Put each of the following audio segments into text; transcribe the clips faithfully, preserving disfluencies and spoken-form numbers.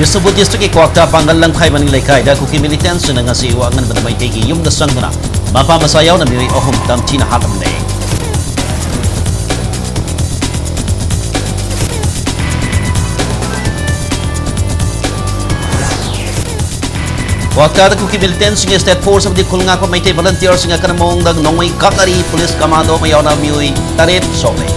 ꯕꯤꯁꯅꯨꯄꯨꯔ ꯗꯤꯁꯇ꯭ꯔꯤꯛꯀꯤ ꯀ꯭ꯋꯥꯛꯇꯥ ꯄꯥꯡꯒꯜ ꯂꯝꯈꯥꯏ ꯃꯅꯤꯡ ꯂꯩꯀꯥꯏꯗ ꯀꯨꯀꯤ ꯃꯤꯂꯤꯇꯦꯟꯁꯤꯡꯅ ꯉꯁꯤ ꯑꯌꯨꯛ ꯑꯉꯟꯕꯗ ꯃꯩꯇꯩꯒꯤ ꯌꯨꯝꯗ ꯆꯪꯗꯨꯅ ꯃꯄꯥ ꯃꯆꯥ ꯌꯥꯎꯅ ꯃꯤꯑꯣꯏ ꯑꯍꯨꯝ ꯇꯝꯊꯤꯅ ꯍꯥꯠꯂꯝꯂꯦ꯫ ꯀ꯭ꯋꯥꯛꯇꯥꯗ ꯀꯨꯀꯤ ꯃꯤꯂꯤꯇꯦꯟꯁꯤꯡꯒꯤ ꯁ꯭ꯇꯦꯠ ꯐꯣꯔꯁ ꯑꯃꯗꯤ ꯈꯨꯜ ꯉꯥꯛꯄ ꯃꯩꯇꯩ ꯚꯣꯂꯨꯟꯇꯤꯌꯔꯁꯤꯡ ꯑꯀꯟꯕ ꯃꯑꯣꯡꯗ ꯅꯣꯡꯃꯩ ꯀꯥꯞꯅꯔꯤ꯫ ꯄꯨꯂꯤꯁ ꯀꯃꯥꯟꯗꯣ ꯑꯃ ꯌꯥꯎꯅ ꯃꯤꯑꯣꯏ ꯇꯔꯦꯠ ꯁꯣꯛꯂꯦ꯫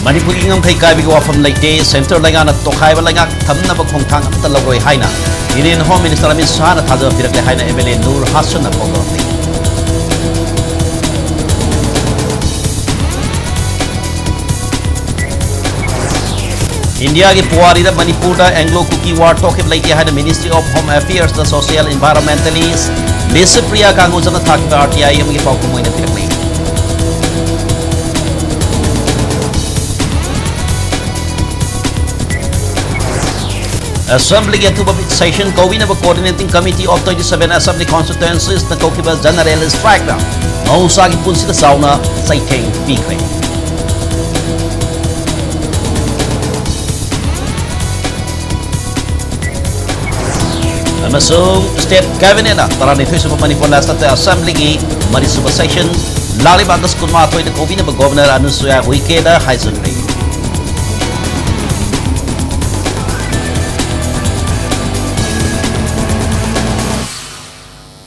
ꯃꯅꯤꯄꯨꯔꯒꯤ ꯉꯝꯈꯩ ꯀꯥꯏꯕꯒꯤ ꯋꯥꯐꯝ ꯂꯩꯇꯦ, ꯁꯦꯟꯇꯔ ꯂꯩꯉꯥꯛꯅ ꯇꯣꯈꯥꯏꯕ ꯂꯩꯉꯥꯛ ꯊꯝꯅꯕ ꯈꯣꯡꯊꯥꯡ ꯑꯃꯠꯇ ꯂꯧꯔꯣꯏ ꯍꯥꯏꯅ ꯌꯨꯅꯤꯌꯟ ꯍꯣꯝ ꯃꯤꯅꯤꯁꯇꯔ ꯑꯃꯤꯠ ꯁꯥꯍꯅ ꯊꯥꯖꯕ ꯄꯤꯔꯛꯂꯦ ꯍꯥꯏꯅ ꯑꯦꯝ ꯑꯦꯜ ꯑꯦ ꯅꯨꯔ ꯍꯥꯁꯟꯅ ꯐꯣꯡꯗꯣꯔꯛꯂꯤ꯫ ꯏꯟꯗꯤꯌꯥꯒꯤ ꯄꯨꯋꯥꯔꯤꯗ ꯃꯅꯤꯄꯨꯔꯗ ꯑꯦꯡꯒ꯭ꯂꯣ ꯀꯨꯀꯤ ꯋꯥꯔ ꯊꯣꯛꯈꯤꯕ ꯂꯩꯇꯦ ꯍꯥꯏꯅ ꯃꯤꯅꯤꯁꯇ꯭ꯔꯤ ꯑꯣꯐ ꯍꯣꯝ ꯑꯦꯐꯤꯌꯔꯁꯇ ꯁꯣꯁꯤꯌꯦꯜ ꯏꯟꯚꯥꯏꯔꯣꯟꯃꯦꯟꯇꯦꯂꯤꯁ ꯕꯤꯁꯨꯄ꯭ꯔꯤꯌꯥ ꯀꯥꯡꯒꯨꯖꯝꯅ ꯊꯥꯈꯤꯕ ꯑꯥꯔ ꯇꯤ ꯑꯥꯏ ꯑꯃꯒꯤ ꯄꯥꯎꯈꯨꯝ ꯑꯣꯏꯅ ꯄꯤꯔꯛꯂꯤ꯫ ꯑꯦꯁꯦꯝꯕ꯭ꯂꯤꯒꯤ ꯑꯊꯨꯕ session ꯀꯧꯕꯤꯅꯕ Coordinating Committee of twenty seven Assembly Constituencies ꯅ ꯀꯧꯈꯤꯕ ꯖꯦꯅꯔꯦꯜ ꯁ꯭ꯇ꯭ꯔꯥꯏꯛꯅ ꯃꯍꯧꯁꯥꯒꯤ ꯄꯨꯟꯁꯤꯗ ꯆꯥꯎꯅ ꯆꯩꯊꯦꯡ ꯄꯤꯈ꯭ꯔꯦ꯫ ꯑꯃꯁꯨꯡ ꯁ꯭ꯇꯦꯠ ꯀꯦꯕꯤꯅꯦꯠꯅ ꯇꯔꯥꯅꯤꯊꯣꯏ ꯁꯨꯕ ꯃꯅꯤꯄꯨꯔ ꯂꯦꯖꯤꯁꯂꯦꯇꯤꯚ ꯑꯦꯁꯦꯝꯕ꯭ꯂꯤꯒꯤ ꯃꯔꯤꯁꯨꯕ ꯁꯦꯁꯟ ꯂꯥꯛꯂꯤꯕ ꯑꯥꯒꯁ ꯀꯨꯟꯃꯥꯊꯣꯏꯗ ꯀꯧꯕꯤꯅꯕ ꯒꯣꯕꯔꯅꯔ ꯑꯅꯨꯁꯨꯌꯥ ꯎꯏꯀꯦꯗ ꯍꯥꯏꯖꯈ꯭ꯔꯦ꯫